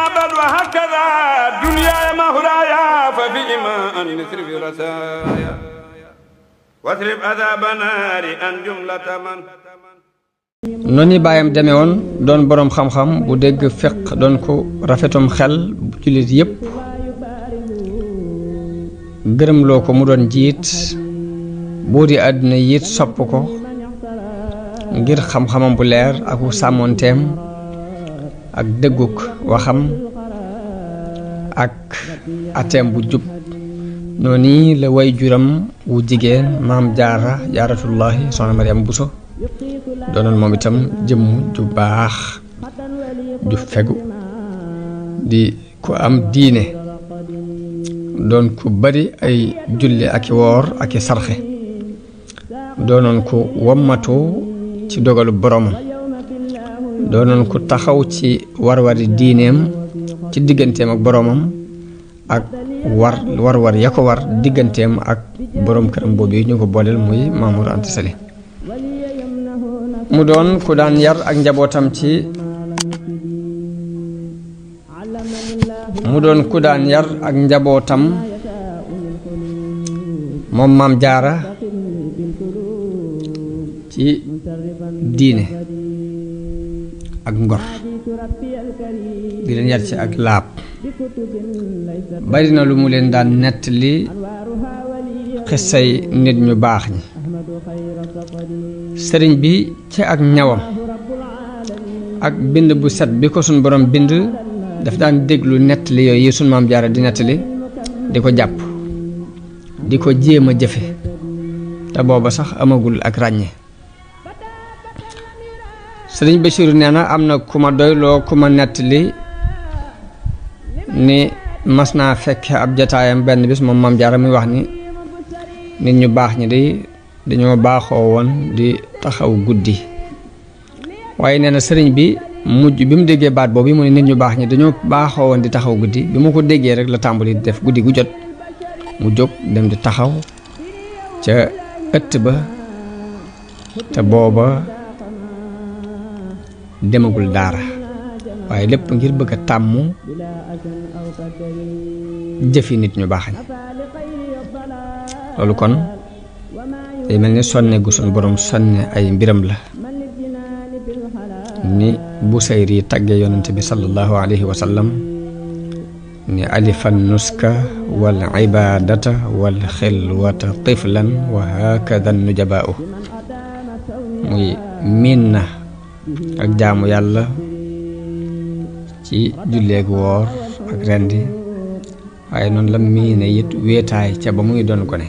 أبد وهكذا دنيا مهرايا ففيما أن نسر في رسايا واضرب عذاب نار أن جملة من noni bayam deme won don borom xam xam bu dégg fiq don ko rafetum xel bu julit yépp gërëm loo ko mu doon jiit boodi àdduna yit sopp ko ngir xam-xamam bu leer ak sàmmonteem ak dëgguk waxam ak ateem bu jub noonu la way juram wu jigéen maam jaara jaaratullahi soxna Mariam Buso doonoon moom itam jëmm ju baax ju fegu di ku am diine doon ku bari ay julli ak woor ak sarxe doonoon ku wammatu ci dogalu boromam doonoon ku taxaw ci warwari diineem ci digganteem ak boromam ak war ya ko war digganteem ak borom këram boobu ñu ko booleel muy Mamour Anta Sali mu doon ku daan yar ak njabootam ci moom maam jaara ci diine ak ngor di leen yar ci ak laab bari na lu mu leen daan nettali xissay nit ñu baax ñi sëriñ bi ci ak ñawam ak bind bu set bi ko sun borom bind daf daan déglu nettali yooyu sun maam jaara di nettali di ko jàpp di ko jéem a jëfe te booba sax amagul ak ràññe sëriñ Basiiru nee na am na ku ma doyloo ku ma nettali ni mas naa fekke ab jataayam benn bis moom maam jaara muy wax ni nit ñu baax ñi dañoo baaxoo woon di taxaw guddi waaye nee na sëriñ bi mujj bi mu déggee baat boobu mu ne nit ñu baax ñi dañoo baaxoo woon di taxaw guddi bi mu ko déggee rek la tàmbali di def guddi gu jot mu jóg dem di taxaw ca ëtt ba te booba demagul daara waaye lépp ngir bëgg a tàmm jëfi nit ñu baax ñi loolu kon day mel ni sonne gu sun borom sonne ay mbiram la ni Busayri tagge yonent bi sallallahu alayhi wa sallam ni alifan nuska wal ibadata wal xilwata tiflan wa hakada nujabaa'u muy miin na ak jaamu yàlla ci julleeg woor ak rendi waaye noonu la miine it wéetaay ca ba muy doon gone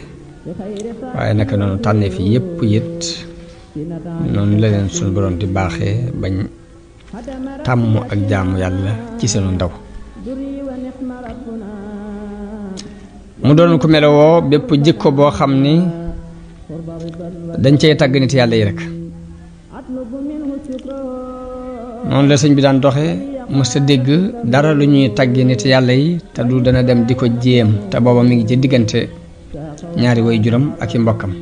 waaye naka noonu tànnee fi yépp it noonu la leen sunu borom di baaxee bañ tàmm ak jaamu yàlla ci seenu ndaw mu doon ko melowoo bépp jikko boo xam ni dañ cey tàgg nit yàlla yi rek noonu la sëñ bi daan doxe mës a dégg dara lu ñuy tàggi nit yàlla yi te du dana dem di ko jéem te booba mi ngi ci diggante ñaari way juram ak i mbokkam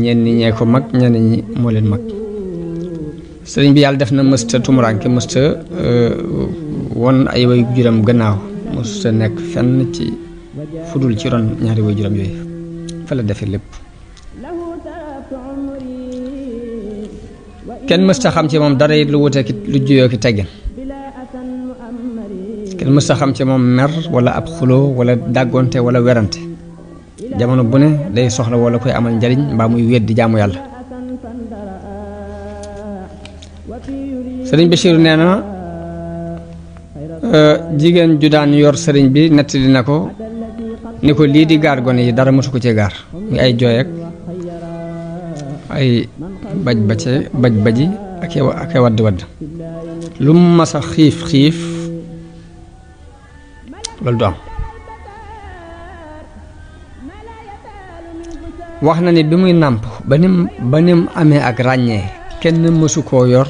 ñenn ñee ko mag ñenn ñi moo leen mag sëriñ bi yàlla def na mësta tumuraanke mësta won ay way juram gannaaw mësta nekk fenn ci fudul ci ron ñaari way juram yooyu fa la defe lépp kenn mësta xam ci moom dara it lu wute ki lu juyoo ki teggin kenn mësta xam ci moom mer wala ab xuloo wala dàggonte wala werante jamono bu ne day soxla wala koy amal njariñ mbaa muy weddi jaamu yàlla sëriñ Basiiru nee na jigéen ju daan yor sëriñ bi nettali na ko ni ko lii di gaar gone yi dara mësu ko ci gaar muy ay jooy ak ay baj baji ak wadd lu mu mas a xiif loolu du am wax na ni bi muy nàmp ba nim amee ak ràññee kenn mësu koo yor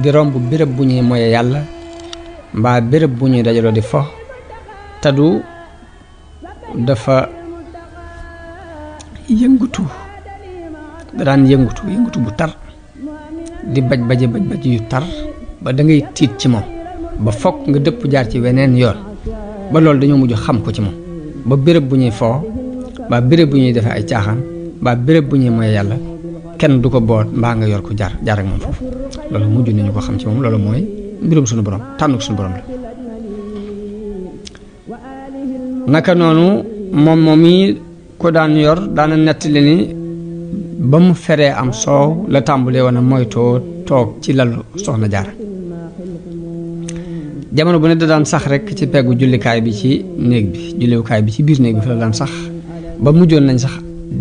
di romb béréb bu ñuy moye yàlla mbaa béréb bu ñuy dajaloo di fo te du dafa yëngutu da daan yëngutu bu tar di baj yu tar ba da ngay tiit ci moom ba fokk nga dëpp jaar ci weneen yoon ba loolu dañoo mujj xam ko ci moom ba béréb bu ñuy foo ba béréb bu ñuy defee ay caaxaan ba béréb bu ñuy moy yàlla kenn du ko boot mbaa nga yor ko jaar ak moom foofu loolu mujj nañu ko xam ci moom loolu mooy mbirum suñu borom tànn suñu borom la naka noonu moom yi ko daan yor daana nettali ni ba mu feree am soow la tàmbulee woon a moytoo toog ci lalu soxna jaara jamono bu ne da daan sax rek ci peggu jullikaay bi ci néeg bi jullikaay bi ci biir néeg bi fa la daan sax ba mujjoon nañ sax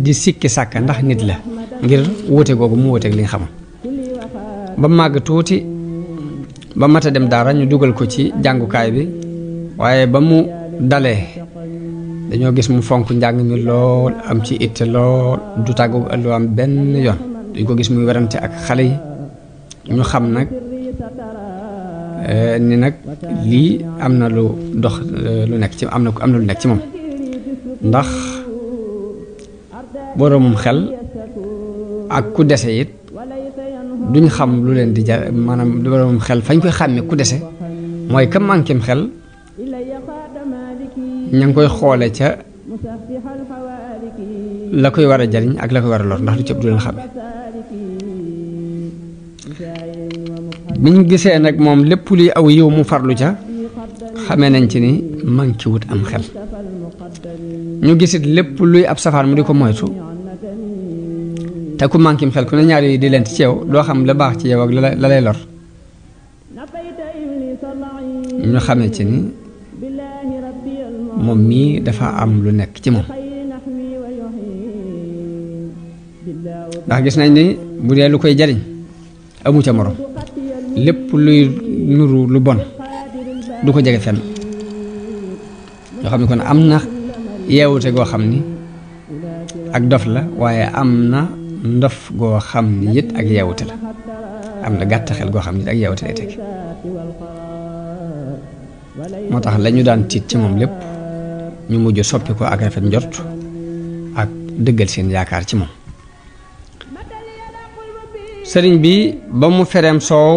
di sikki sàkka ndax nit la ngir wóote googu mu wóoteeg li nga xamoon ba màgg tuuti ba mat a dem daara ñu dugal ko ci jàngukaay bi waaye ba mu dalee dañoo gis mu fonk njàng mi lool am ci itte lool du tàggu ëllu am benn yoon duñ ko gis muy werante ak xale yi ñu xam nag ni nag lii am na lu dox lu nekk ci am na lu nekk ci moom ndax boroomum xel ak ku dese it duñ xam lu leen di jar maanaam boroomum xel fañ koy xàmme ku dese mooy ka manquém xel ña ngi koy xoole ca la koy war a jariñ ak la koy war a lor ndax lu cëpp du leen xàmme biñ gisee nag moom lépp luy aw yiw mu farlu ca xamee nañ ci ni manqué wut am xel ñu gisit lépp luy ab safaan mu di ko moytu te ku manqué xel ku ne ñaar yooyu di leen ci yow doo xam la baax ci yow ak la lay lor ñu xamee ci ni moom mii dafa am lu nekk ci moom ndax gis nañ ni bu dee lu koy jariñ amu ca morom lépp luy nuru lu bon du ko jege fenn yoo xam ne kon am na yeewute goo xam ni ak dof la waaye am na ndof goo xam ni it ak yeewute la am na gàtt xel goo xam ni ak yeewute lay teg moo tax la ñu daan tiit ci moom lépp ñu mujj soppi ko ak rafet njort ak dëggal seen yaakaar ci moom sëriñ bi ba mu fereem soow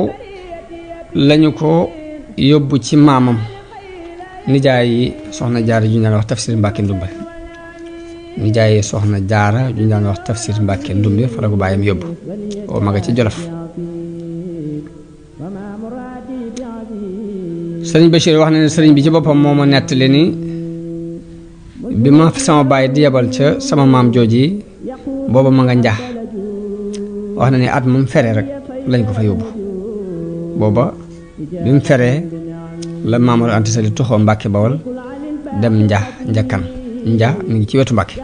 lañu ko yóbbu ci maamam nijaay yi soxna jaara ju ñu daan wax tafsir Mbàkke Ndumbe nijaay yi soxna jaara ju ñu daan wax tafsir Mbàkke Ndumbe fa la ko bàyyam yóbbu oo ma nga ci Jolof sëriñ Bachir wax na ne sëriñ bi ci boppam moo ma nettali ni bi ma sama baay di yebal ca sama maam jooji booba ma nga njax wax na ni at moom fere rek lañ ko fa yóbbu booba bi mu feree la Maamor Anta Sali toxoo Mbàkke Bawol dem njakkan mi ngi ci wetu Mbàkke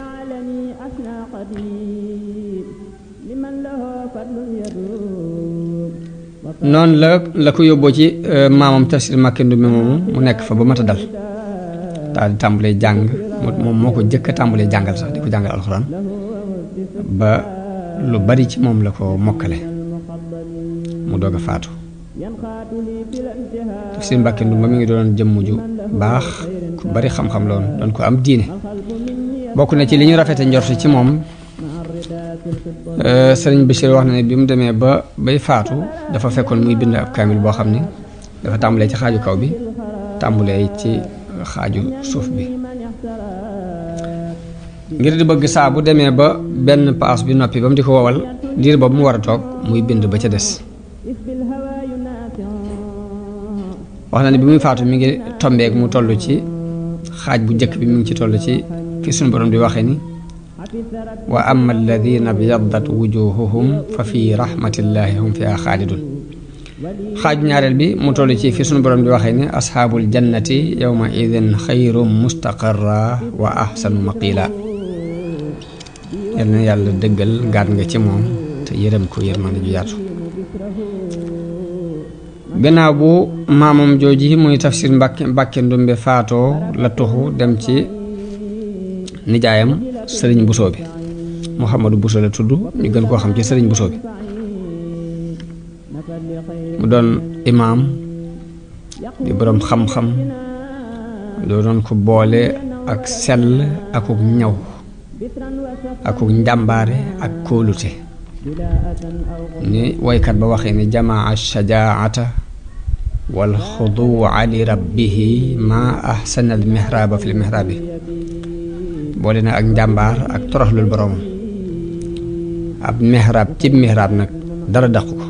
noonu la ko yóbboo ci maamam tafsir Mbàkke Ndumbe moomu mu nekk fa ba mat a dal daal di tàmbalee jàng moom moo ko jëkk a tàmbalee jàngal sax di ko jàngal alxuraan ba lu bari ci moom la ko mokkale mu doog a faatu tafsir Mbàkke Ndumbe mi ngi doon jëmm ju baax ku bari xam-xam la woon doon ko am diine bokk na ci li ñu rafete njort ci moom sëriñ Bachir wax na ne bi mu demee bay faatu dafa fekkoon muy bind ab kaamil boo xam ni dafa tàmbalee ci xaaju kaw bi tàmbalee ci xaaju suuf bi ngir di bëgg saa bu demee ba benn paas bi noppi ba mu di ko wowal diir boobu mu war a toog muy bind ba ca des wax na ne bi muy faatu mi ngi tombeek mu toll ci xaaj bu njëkk bi mi ngi ci toll ci fi suñu borom di waxee ni wa amma alladina byaddat wujuhuhum fa fi rahmatillahi hum fiha xaalidun xaaju ñaareel bi mu toll ci fi suñu borom di waxee ni asxaabul jannati yawma idin xayrum mustaqarra wa ahsanu maqila yal na yàlla dëggal gaat nga ci moom te yërëm ko yërmande ju yaatu gannaaw bu maamam jooji muy tafsir Mbàkke Ndumbe faatoo la tuxu dem ci nijaayam sëriñ Buso bi Muhammadu Buso la tudd ñu gën koo xam ci sëriñ Buso bi mu doon imaam di boroom xam-xam doo doon ko boole ak sell akuk ñaw akuk njàmbaare ak kóolute ni woykat ba waxee ni jamaa shajaata wal xuduwa li rabbihi ma ahsana al mihraaba fi l mihraabi boole na ak njàmbaar ak toroxlul boroom ab mihraab ci mihraab nag dara dàqu ko